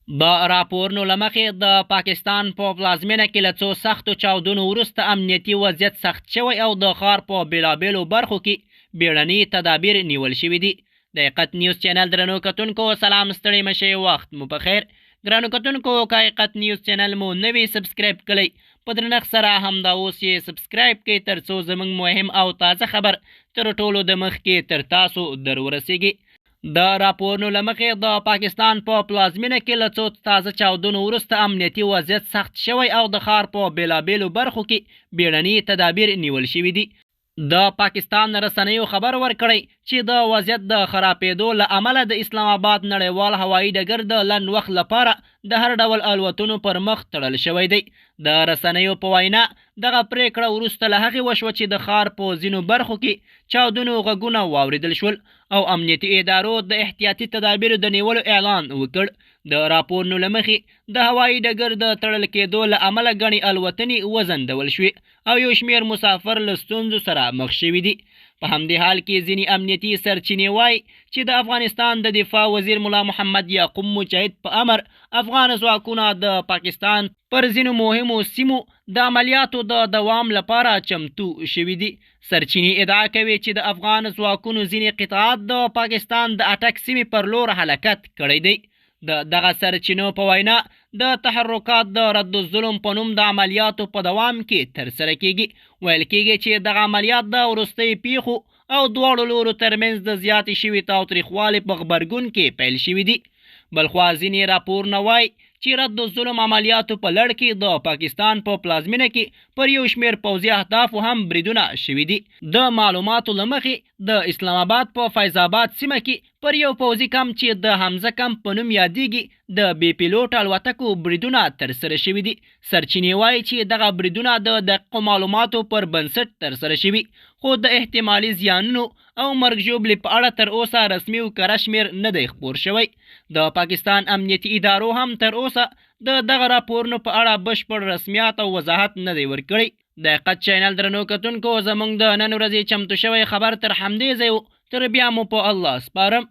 د راپورونو له مخې د پاکستان په پلازمینه کې له څو سختو چاودنو وروسته امنیتي وضعیت سخت شوی او د ښار په بېلابېلو برخو کې بیړني تدابیر نیول شوي دي. د حقیقت نیوز چینل درنو کتونکو سلام، ستړي مشي، وخت مو په خیر. ګرانو کتونکو، که حقیقت نیوز چینل مو نوی subscribe کړئ، په درنښت سره همدا اوس یې subscribe کړئ ترڅو زموږ مهم او تازه خبر تر ټولو د مخکې تر تاسو در ورسیږي. د راپورونو له مخې د پاکستان په پلازمینه کې له څو تازه چاودنو وروسته امنیتي وضعیت سخت شوی او د ښار په بېلابېلو برخو کې بیړني تدابیر نیول شوي دي. د پاکستان رسنیو خبر ورکړی چې د وضعیت د خرابېدو له امله د اسلام آباد نړیوال هوایي ډګر د لنډ وخت لپاره د هر ډول الوتنو پر مخ تړل شوی دی. د رسنیو په وینا دغه پرېکړه وروسته له هغې وشوه چې د ښار په ځینو برخو کې چاودنو غږونه واورېدل شول او امنیتي ادارو د احتیاطي تدابیرو د نیولو اعلان وکړ. د راپورونو له مخې د هوایي ډګر د تړل کېدو له امله ګڼې الوتنې وځنډول شوې او یو شمېر مسافر له ستونزو سره مخ شوي دي. په همدې حال کې ځینې امنیتي سرچینې وایي چې د افغانستان د دفاع وزیر ملا محمد یعقوب مجاهد په امر افغان ځواکونه د پاکستان پر ځینو مهمو سیمو د عملیاتو د دوام لپاره چمتو شوي دي. سرچینې ادعا کوي چې د افغان ځواکونو ځینې قطعات د پاکستان د اټک سیمې پر لور حرکت کړی دی. د دغه سرچینو په وینا د تحرکات د رد الظلم په نوم د عملیاتو په دوام کې ترسره کیږي. ویل کیږي چې دغه عملیات د وروستۍ پیښو او دواړو لورو ترمنځ د زیاتې شوي تاوتریخوالي په غبرګون کې پیل شوي دي. بلخوا ځینې راپورونه وایي چې رد الظلم عملیاتو په لړ کې د پاکستان په پلازمینه کې پر یو شمېر پوځي اهدافو هم بریدونه شوي دي. د معلوماتو له مخې د اسلام آباد په فیض آباد سیمه کې پر یو پوځي کمپ چې د حمزه کمپ په نوم یادیږي د بې پیلوټه الوتکو بریدونه ترسره شوي دي. سرچینې وایي چې دغه بریدونه د دقیقو معلوماتو پر بنسټ ترسره شوي، خو د احتمالي زیانونو او مرګ ژوبلې په اړه تر اوسه رسمي او کره شمېر نه دی خپور شوی. د پاکستان امنیتي ادارو هم تر اوسه د دغه راپورونو په اړه بشپړ رسمیات او وضاحت نه دی ورکړی. د حقیقت چینل درنو کتونکو، زموږ د نن ورځې چمتو شوی خبر تر همدې ځای و. تر بیا مو په الله سپارم.